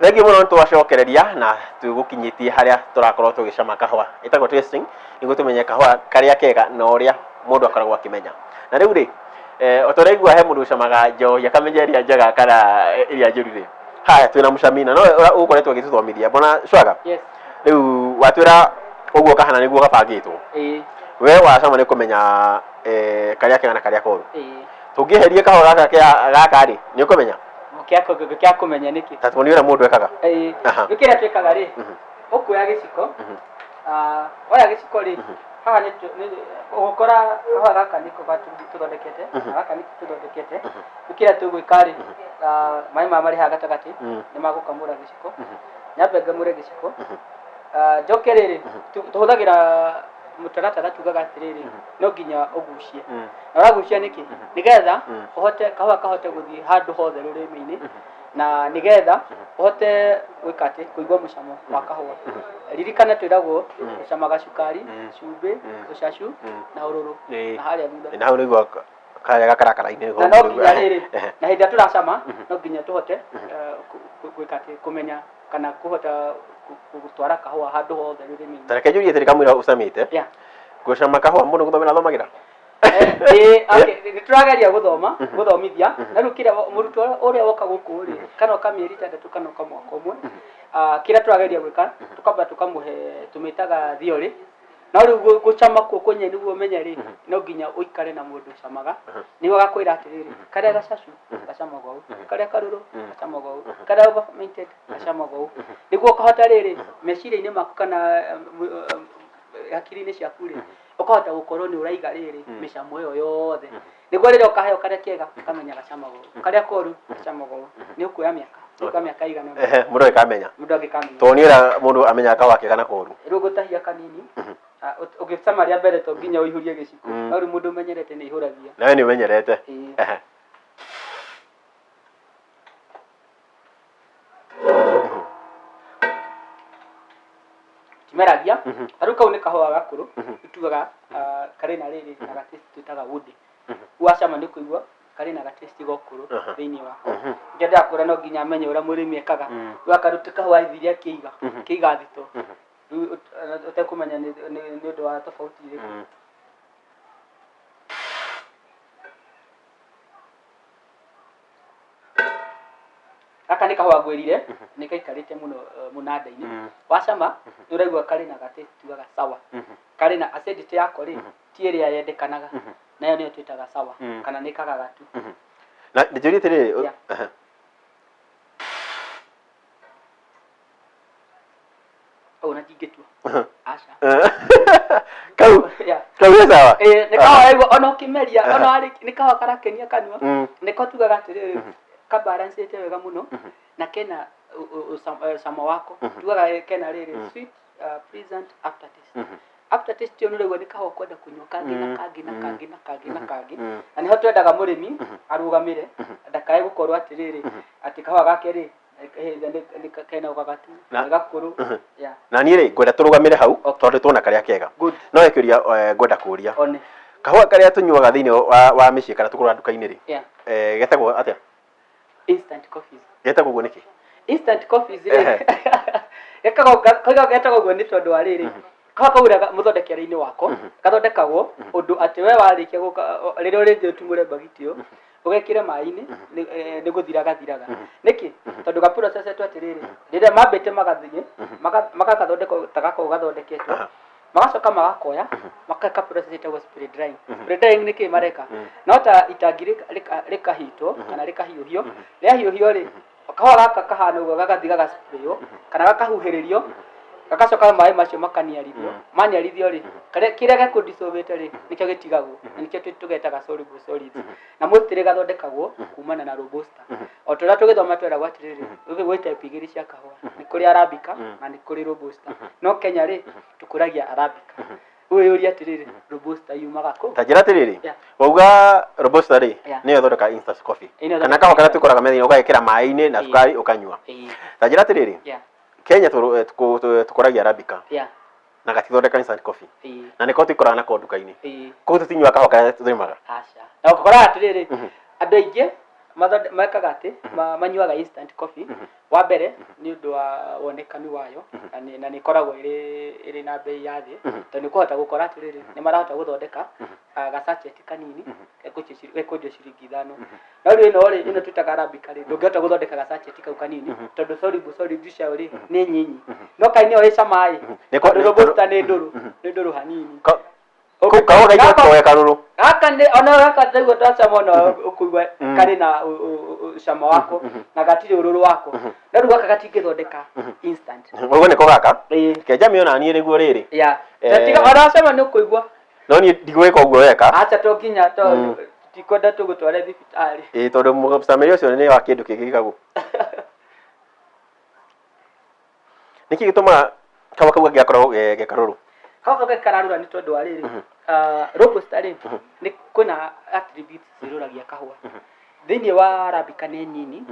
Thengiũ mũno nĩ twacokereria na tũgũkinyĩtie harĩa tũrakorwo tũgĩcama kahũa ĩtagwo tasting, nĩguo tũmenye kahũa karĩa kega na ũrĩa mũndũ akoragwo akĩmenya. Na rĩu rĩ, o ta ũrĩa aigua he mũndũ ũcamaga njohi akamenya ĩrĩa njega kana ĩrĩa njũru rĩ, haya twĩna mũcami na nowe ũgũkoretwo agĩtũthomithia. Bwana Shwaga, Yes. rĩu watwĩra ũguo kahana nĩguo gabangĩtwo. Ĩĩ. We wacama nĩ kũmenya karĩa kega na karĩa koru. Ĩĩ. Tũngĩeheria kahũa gaka kĩa gaka rĩ, nĩ ũkũmenya? Kĩa kũmenya nĩkĩ? Ta tuonie ũrĩa mũndũ ekaga. Ĩĩ. Rĩu kĩrĩa twĩkaga rĩ, ũkuoya gĩciko, woya gĩciko rĩ, haha nĩ ũgũkora kahũa gaka nĩko tũthondekete, na gaka nĩko tũthondekete. Rĩu kĩrĩa tũgwĩka rĩ, maĩ maya marĩ haha gatagatĩ, nĩ magũkamũra gĩciko. Nyambe ngamũre gĩciko, njoke rĩrĩ, tũhũthagĩra mũtaratara tugaga atĩrĩrĩ, no nginya ũgucie. Na ũragucia nĩkĩ? Nĩgetha ũhote kahũa kahote gũthiĩ handũ hothe rũrĩmĩ-inĩ, na nĩgetha ũhote gwĩka atĩ, kũigua mũcamo wa kahũa. Ririkana twĩragwo ũcamaga cukari, cumbĩ, ũcacu na ũrũrũ na harĩa thutha. Na hau nĩguo karĩa gakarakara-inĩ. Na no nginya rĩrĩ, na hĩndĩ ĩrĩa tũracama no nginya tũhote gwĩka atĩ, kũmenya kana kũhota gũtwara kahũa handũ hothe rũrĩmĩ-inĩ. Ta reke njũrie atĩrĩ kamũira ũcamĩte. Gũcama kahũa mũndũ gũthomera athomagĩra? Nĩ tũrageria gũthoma, gũthomithia, na rĩu kĩrĩa mũrutwo ũrĩa woka gũkũ rĩ, kana oka mĩeri ĩtandatũ kana oka mwaka ũmwe, kĩrĩa tũrageria gwĩka, tũkamba tũkamũhe tũmĩtaga theory, no rĩu gũcama kuo kwenyewe nĩguo ũmenye rĩ, no nginya ũikare na mũndũ ũcamaga, nĩguo agakwĩra atĩrĩrĩ, karĩa gacacu gacamagwo ũũ, karĩa karũrũ gacamagwo ũũ, karĩa over fermented gacamagwo ũũ, nĩguo ũkahota rĩrĩ, meciria-inĩ maku kana hakiri-inĩ ciaku rĩ, ũkahota gũkorwo nĩ ũraiga rĩrĩ mĩcamo ĩyo yothe, nĩguo rĩrĩa ũkaheo karĩa kega ũkamenya gacamagwo ũũ, karĩa koru gacamagwo ũũ, nĩ ũkuoya mĩaka, nĩ ũkuoya mĩaka ĩigana ũna. Ehe, mũndũ angĩkamenya. Mũndũ angĩkamenya. Tondũ nĩ ũrĩa mũndũ amenyaga kahũa kega na koru. Rĩu ngũtahia kanini, ũgĩcama rĩa mbere to nginya ũihũrie gĩciko, no rĩu mũndũ ũmenyerete nĩ aihũragia. Nawe nĩ ũmenyerete. Ĩĩ. Timeragia, ta rĩu kau nĩ kahũa gakũrũ, nĩ tugaga karĩ na rĩrĩ na ga taste twĩtaga woody. Wacama nĩ ũkũigua karĩ na ga taste ga ũkũrũ thĩinĩ wako. Nĩkĩo ndĩrakwĩra no nginya amenye ũrĩa mũrĩmi ekaga. Rĩu akaruta kahũa athire akĩiga, akĩiga thitoo. Rĩu ũtekũmenya nĩ ũndũ wa tofauti ĩrĩkũ. Gaka nĩ kahũa ngwĩrire nĩ gaikarĩte mũno mũnanda-inĩ. Wacama nĩ ũraigua karĩ na ga taste tugaga sour. Karĩ na acidity yako rĩ, ti ĩrĩa yendekanaga, nayo nĩyo twĩtaga sour kana nĩ kagagatu. Na njũrie atĩrĩrĩ, Ona ndingĩtua. Aca. Kau kau gĩ sawa. Ĩĩ, nĩ kahũa waigua ona ũkĩmeria ona warĩkia nĩ kahũa karakenia kanua. Nĩko tugaga atĩrĩrĩ, ka balance ĩte wega mũno na kena cama wako. Tugaga kena rĩrĩ sweet, pleasant aftertaste. Aftertaste ĩyo nĩ ũraigua nĩ kahũa ũkwenda kũnyua kangĩ na kangĩ na kangĩ na kangĩ na kangĩ. Na nĩho twendaga mũrĩmi arũgamĩre ndakae gũkorwo atĩrĩrĩ, atĩ kahũa gake rĩ, kena ũgagatu Na- gakũrũ. Yeah. Na niĩ rĩ, ngwenda tũrũgamĩre hau tondũ tuona karĩa kega. Good. No he kĩũria ngwenda kũria. One. Kahũa karĩa tũnyuaga thĩinĩ wa mĩciĩ kana tũgũraga nduka-inĩ rĩ, getagwo atĩa? Instant coffees. Getagwo ũguo nĩkĩ? Instant coffees rĩ, getagwo ũguo nĩ tondũ wa rĩrĩ, kahũa kau ũrĩa mũthondekere-inĩ wako, gathondekagwo ũndũ atĩ we warĩkia gũka, rĩrĩa ũrĩthiĩ ũtumũre mbagiti ĩyo, ũgekĩre maĩ-inĩ, nĩ gũthira gathiraga. Nĩkĩ? Tondũ ga process etwo atĩrĩrĩ, rĩrĩa mambĩte magathiĩ, magagathondeka ta gakoragwo gathondeketwo, magacoka magakoya, mageka process ĩtagwo spray drying. Spray drying nĩ kĩĩ mareka? No ta itangi rĩkahitwo kana rĩkahiũhio, rĩahiũhio rĩ, kahũa gaka kahana ũguo gagathiĩ gagaspraywo kana gakahuhĩrĩrio, gagacoka maĩ macio makaniarithio. Maniarithio rĩ, kĩrĩa gekũdissolvĩte rĩ, nĩkĩo gĩtigagwo, na nĩkĩo tũgetaga soluble solids. Na mostly gathondekagwo kumana na robusta. O ta ũrĩa tũgĩthoma tweragwo atĩrĩrĩ, gwĩ type igĩrĩ cia kahũa, nĩ kũrĩ arabica na nĩ kũrĩ robusta. No Kenya rĩ, tũkũragia arabica. Rĩu wĩyũrie atĩrĩrĩ, robusta yumaga kũ? Ta njĩra atĩrĩrĩ, wauga robusta rĩ, nĩyo ĩthondekaga instant coffee. Ĩno Kana ĩthondekaga kahũa karĩa tũkoraga metha-inĩ ũgagĩkĩra maĩ-inĩ na cukari ũkanyua. Ta njĩra atĩrĩrĩ, Kenya tũkũragia arabica na gatithondeka instant coffee. Na nĩko tũikaraga nako nduka-inĩ. Koguo tũtinyuaga kahũa karĩa tũrĩmaga. Aca. Na ũkoraga atĩrĩrĩ, andũ aingĩ Mekaga atĩ manyuaga instant coffee wa mbere nĩ ũndũ wa wonekanu wayo na nĩ ĩkoragwo ĩrĩ na bei ya thĩ, tondũ nĩ ũkũhota gũkora atĩrĩrĩ, nĩ marahota gũthondeka ga sachet kanini gekwendio ciringi 5. No rĩu ĩno rĩ, ĩno twĩtaga Arabica rĩ, ndũngĩhota gũthondeka ga sachet kau kanini, tondũ soluble ciayo rĩ nĩ nyinyi, no kaĩ nĩyo ĩcama ĩ. Tondũ Robusta nĩ ndũrũ hanini. Kahũa kaingĩ gakoragwo ge karũrũ. Gaka nĩ ona gaka ndaigua ndacama, ona ũkũigua karĩ na cama wako na gatirĩ ũrũrũ wako, no rĩu gaka gatingĩthondeka instant. Ũguo nĩko gaka. Ĩĩ. Kenjamĩ ona niĩ nĩguo rĩrĩ. Ya. Tiga ona cama nĩ ũkũigua. No niĩ ndigwĩka ũguo weka. Acha, to nginya to tikwenda tũgũtware thibitarĩ. Ĩĩ, tondũ mũcamĩre ũcio nĩ wa kĩndũ kĩngĩ gĩkagwo. Nĩkĩ gĩtũmaga kahũa kau kangĩ gakoragwo ge karũrũ? Kau kangĩ kararura nĩ tondũ wa rĩrĩ, Robusta rĩ, nĩ kwĩna attributes cirũragia kahũa. Thĩinĩ wa Arabica nĩ nini,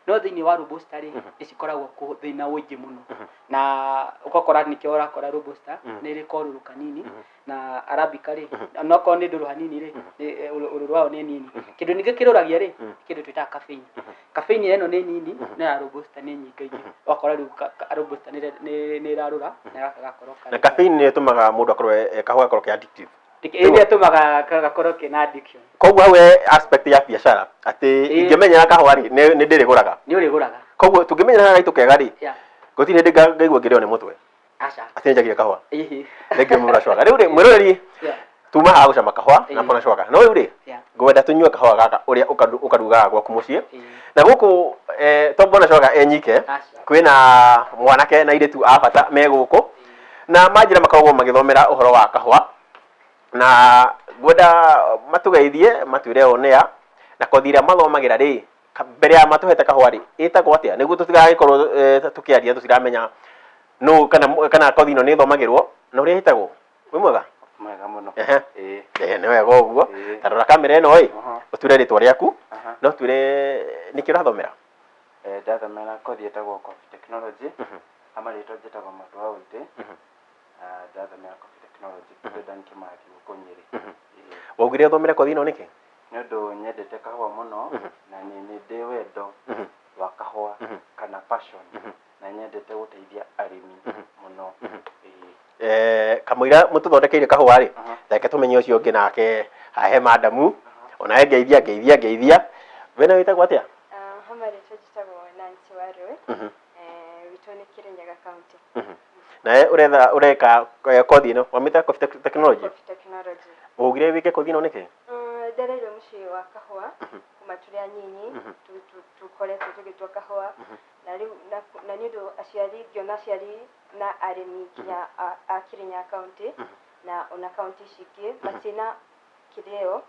no thĩinĩ wa Robusta rĩ, nĩ cikoragwo thĩna ũingĩ mũno, na ũgakora nĩkĩo ũrakora Robusta nĩ ĩrĩ korũrũ kanini, na Arabica rĩ, onokorwo nĩ ndũrũ hanini rĩ, ũrũrũ wayo nĩ nini. Kĩndũ ningĩ kĩrũragia rĩ, kĩndũ twĩtaga caffeine. Caffeine ĩno nĩ nini, no ya Robusta nĩ nyingaingĩ. Ũgakora rĩu Robusta nĩ ĩrarũra na gaka gakorwo karĩ. Na caffeine nĩ ĩtũmaga mũndũ akorwo kahũa gakorwo ke addictive. Ĩĩ, nĩ ĩtũmaga gakorwo kena addiction. Koguo hau he aspect ya biacara atĩ ingĩmenyera kahũa rĩ, nĩ ndĩrĩgũraga. Nĩ ũrĩgũraga. Koguo tũngĩmenyera gaitũ kega rĩ, gũtirĩ hĩndĩ ngaigua ngĩrĩo nĩ mũtwe Aca. Atĩ nĩnjagire kahũa. Ĩhĩ. Thengiũ mũno Cwaga. Rĩu rĩ, mwĩroreri, tuma haha gũcama kahũa na pona Cwaga. No rĩu rĩ, ngwenda tũnyue kahũa gaka ũrĩa ũkarugaga gwaku mũciĩ. Na gũkũ to mbona Cwaga e nyike, Aca. kwĩna mwanake na airĩtu a bata me gũkũ. Na manjĩra makoragwo magĩthomera ũhoro wa kahũa. Na ngwenda matũgeithie, matwĩre o nĩa, na kothi ĩrĩa mathomagĩra rĩ, mbere ya matũhete kahũa rĩ, ĩtagwo atĩa? Nĩguo tũtigagĩkorwo tũkĩaria tũtiramenya nũ kana kothi ĩno nĩ ĩthomagĩrwo na ũrĩa ĩtagwo. Wĩ mwega? Mwega mũno. Ehe. Ĩĩ. Ĩĩ, nĩ wega ũguo. Ĩĩ. Ta rora kamera ĩno ĩ, ũtwĩre rĩtwa rĩaku, na ũtwĩre nĩkĩ ũrathomera. Ndathomera kothi ĩtagwo Coffee Technology. Ama rĩtwa njĩtagwo Matua Ũitĩ. Na ndathomera Coffee Technology Dedan Kimathi gũkũ Nyĩrĩ. Ĩĩ. Waugire ũthomere kothi ĩno nĩkĩ? Nĩ ũndũ nyendete kahũa mũno na nĩ ndĩ wendo wa kahũa kana passion, na nyendete gũteithia arĩmi mũno. Ĩĩ. Kamũira mũtũthondekeire kahũa rĩ, reke tũmenye ũcio ũngĩ nake hahe madamu onawe ngeithia ngeithia ngeithia. We nawe wĩtagwo atĩa? Ha marĩtwa njĩtagwo Nancy Warũĩ. Witũ nĩ Kirinyaga County. Nawe ũretha ũreka kothi ĩno wamĩta Coffee Technology? Coffee Technology. Waugire wĩke kothi ĩno nĩkĩ? Ndereirwo mũciĩ wa kahũa kuma tũrĩ anyinyi, tũkoretwo tũgĩtua kahũa, na rĩu na nĩ ũndũ aciari, ngĩona aciari na arĩmi nginya a Kirinyaga County na ona county ici ingĩ matirĩ kĩrĩa ĩyo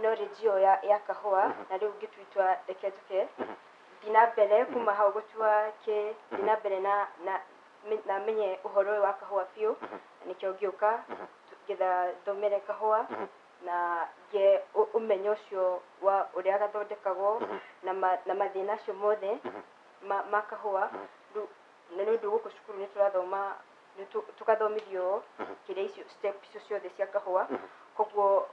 knowledge ĩyo ya kahũa, na rĩu ngĩtua itua reke njũke thiĩ na mbere kuma hau gũtua kĩ thiĩ na mbere na menye ũhoro ũyũ wa kahũa biũ, na nĩkĩo ngĩũka ngetha thomere kahũa na ngĩe ũmenyo ũcio wa ũrĩa gathondekagwo na mathĩna acio mothe ma kahũa. Rĩu na nĩ ũndũ gũkũ cukuru nĩ tũrathoma, nĩ tũgathomithio kĩrĩa icio step icio ciothe cia kahũa, koguo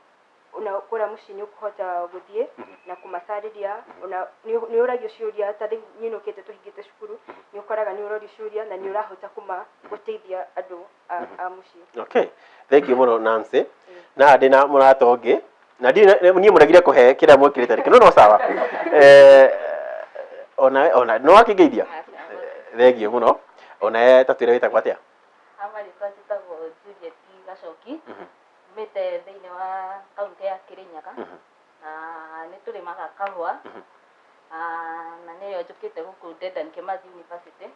ona kũrĩa mũciĩ nĩ ũkũhota gũthiĩ na kũmatarĩria. Ona nĩ ũragio ciũria, ta rĩu nyinũkĩte tũhingĩte cukuru, nĩ ũkoraga nĩ ũrorio ciũria na nĩ ũrahota gũteithia andũ a mũciĩ. Okay, thank you mũno, Nancy. Na ndĩ na mũrata ũngĩ na ndirĩ niĩ mũregire kũhe kĩrĩa mwĩkĩrĩte rĩkĩ, no no sawa. Ona no wakĩngeithia, thengiũ mũno. Onawe ta twĩre wĩtagwo atĩa? Ama rĩtwa njĩtagwo Juliet Gacoki, umĩte thĩinĩ wa kaunti ya Kirinyaga, na nĩ tũrĩmaga kahũa, na nĩyo njũkĩte gũkũ Dedan Kimathi University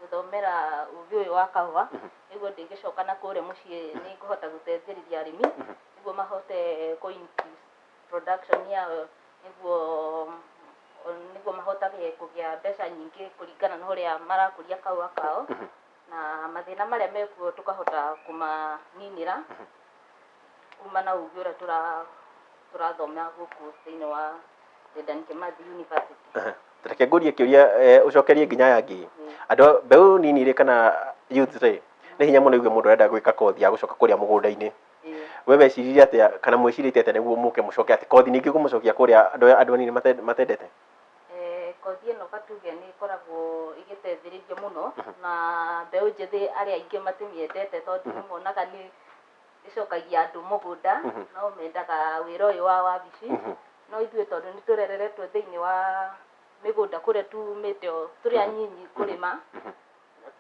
gũthomera ũgĩ ũyũ wa kahũa, nĩguo ndĩgĩcoka na kũrĩa mũciĩ nĩ ngũhota gũteithĩrĩria arĩmi nĩguo mahote kũ increase production yao, nĩguo mahotage kũgĩa mbeca nyingĩ kũringana na ũrĩa marakũria kahũa kao, na mathĩna marĩa mekuo tũkahota kũmaninĩra kuma na ũgĩ ũrĩa tũrathoma gũkũ thĩinĩ wa Dedan Kimathi University. Reke ngũrie kĩũria, ũcokerie nginya aya angĩ. Andũ mbeũ nini rĩ, kana youth rĩ, nĩ hinya mũno igue mũndũ arenda gwĩka kothi ya gũcoka kũrĩa mũgũnda-inĩ. We weciririe atĩa kana mwĩcirĩtie atĩa nĩguo mũke mũcoke atĩ kothi ningĩ kũmũcokia kũrĩa andũ aya andũ anini matendete? Kothi ĩno katuge nĩ ĩkoragwo ĩgĩteithĩrĩria mũno na mbeũ njĩthĩ arĩa aingĩ matimĩendete tondũ nĩ monaga nĩ ĩcokagia andũ mũgũnda no mendaga wĩra ũyũ wa wabici. No ithuĩ tondũ nĩ tũrereretwo thĩinĩ wa mĩgũnda kũrĩa tumĩte tũrĩ anyinyi kũrĩma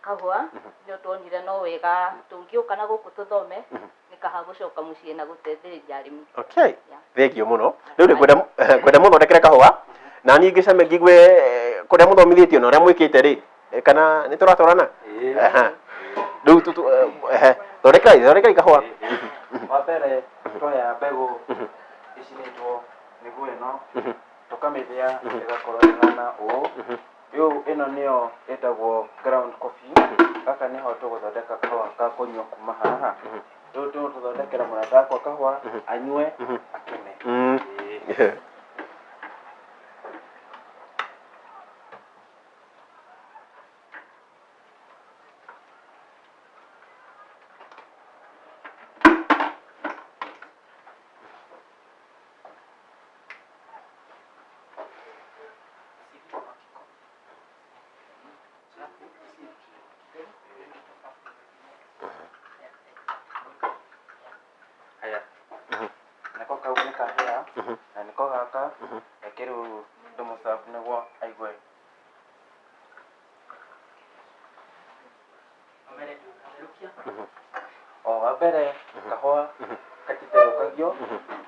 kahũa, nĩ tuonire no wega tũngĩũka na gũkũ tũthome nĩ kaha gũcoka mũciĩ na gũteithĩrĩria arĩmi. Okay. Thengiũ mũno. Rĩu rĩ ngwenda ngwenda mũthondekere kahũa na niĩ ngĩcame ngigue kũrĩa mũthomithĩtio na ũrĩa mwĩkĩte rĩ kana nĩ tũratwarana? Aha. Rĩu ehe, thondekai thondekai kahũa. Wa mbere twoya mbegũ ĩcinĩtwo nĩguo ĩno tũkamĩthĩa ĩgakorwo ĩhana ũũ. Rĩu ĩno nĩyo ĩtagwo ground coffee. Gaka nĩho tũgũthondeka kahũa ga kũnyua kuma haha. Rĩu tũgũthondekera mũrata wakwa kahũa anyue akene. Ĩĩ. Haya. Nako kau nĩ kahĩa na nĩko gaka reke rĩu ndĩmũ serve nĩguo aigue. O wa mbere kahũa gatitherũkagio,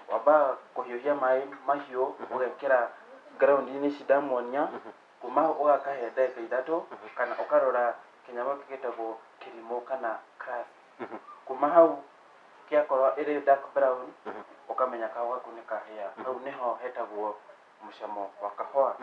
wambaga kũhiũhia maĩ mahiũ ũgekĩra ground-inĩ ici ndamuonia, kuma hau ũgakahe ndagĩka ithatũ kana ũkarora kĩnyamũ gĩkĩ gĩtagwo kĩrimũ kana crass. Kuma hau kĩakorwo ĩrĩ dark brown ũkamenya kahũa gaku nĩ kahĩa. Hau nĩho hetagwo mũcamo wa kahũa.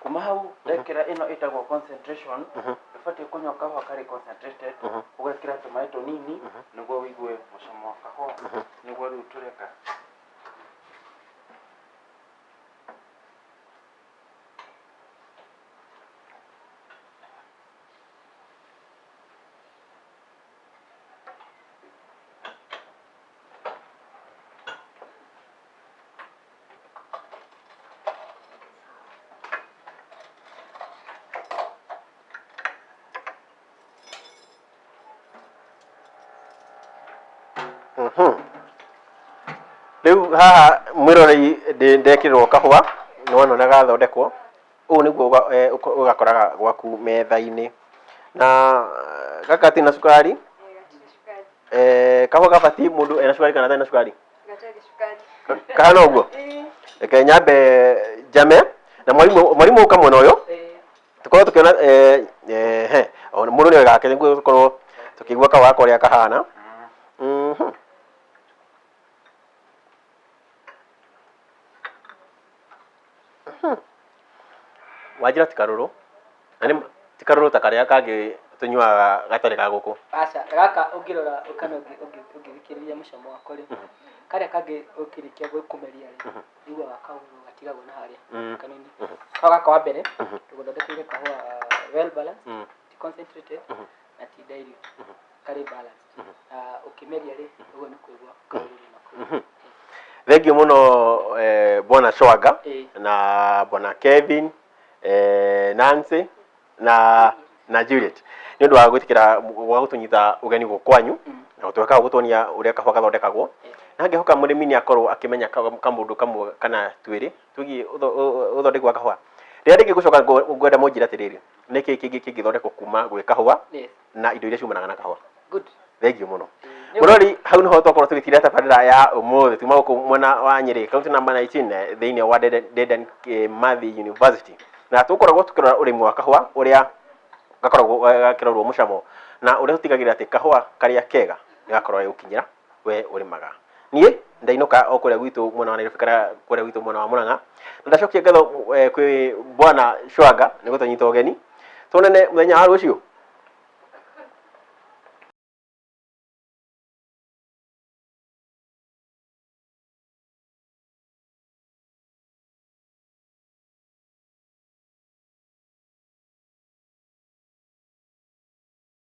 Kuma hau ndekĩra ĩno ĩtagwo concentration, ndũbatiĩ kũnyua kahũa karĩ concentrated, ũgekĩra tũmaĩ tũnini nĩguo ũigue mũcamo wa kahũa, nĩguo rĩu tũreka. Rĩu haha mwĩroreri ndekĩrĩrwo kahũa nĩ wona ũrĩa gathondekwo, ũũ nĩguo ũgakoraga gwaku metha-inĩ. Na gaka gatirĩ na cukari, kahũa gabatiĩ mũndũ ena cukari kana gatarĩ na cukari? Gatarĩ cukari. Kahana ũguo? Reke nyambe njame na mwarimũ mwarimũ ũka mwena ũyũ tũkorwo tũkĩona he mũndũ nĩ gake nĩguo tũkorwo tũkĩigua kahũa gaka ũrĩa kahana. Wanjĩra ti karũrũ na nĩ ti karũrũ ta karĩa kangĩ tũnyuaga gatarĩ ga gũkũ. Aca, gaka ũngĩrora kana ũngĩthikĩrĩria mũcamo wako rĩ, karĩa kangĩ ũkĩrĩkia kũmeria rĩ, ũiguaga kaũrũ gatigagwo na harĩa kanua-inĩ. Kahũa gaka wa mbere, tũgũthondekeire kahũa well balanced, ti concentrated na ti dilute, karĩ balanced. Na ũkĩmeria rĩ, ũguo nĩ kũigua kaũrũrũ nako. Thengiũ mũno Bwana Chwanga na Bwana Kevin, Nancy na na Juliet nĩ ũndũ wa gwĩtĩkĩra gwa gũtũnyita ũgeni gũkũ kwanyu na gũtwĩka gũtuonia ũrĩa kahũa gathondekagwo na ngĩhoka mũrĩmi nĩ akorwo akĩmenya kamũndũ kamwe kana twĩrĩ twĩgiĩ ũthondeki wa kahũa. Rĩrĩa rĩngĩ ngũcoka ngwenda mũnjĩre atĩrĩrĩ, nĩkĩ kĩngĩ kĩngĩthondekwo kuma gwĩ kahũa na indo iria ciumanaga na kahũa? Good. Thengiũ mũno. Mũrori, hau nĩho twakorwo tũgĩtira tabarĩra ya ũmũthĩ tuma gũkũ mwena wa Nyĩrĩ, kaunti namba 19, thĩinĩ wa Dedan Kimathi University, na tũkoragwo tũkĩrora ũrĩmi wa kahũa, ũrĩa gakoragwo gakĩrorwo mũcamo na ũrĩa tũtigagĩrĩra atĩ kahũa karĩa kega nĩgakorwo gagĩgũkinyĩra we ũrĩmaga. Niĩ ndainũka o kũrĩa gwitũ mwena wa Nairobi kana kũrĩa gwitũ mwena wa Murang'a, na ndacokia ngatho kwĩ Bwana Shwanga nĩ gũtũnyita ũgeni. Tuonane mũthenya wa rũciũ.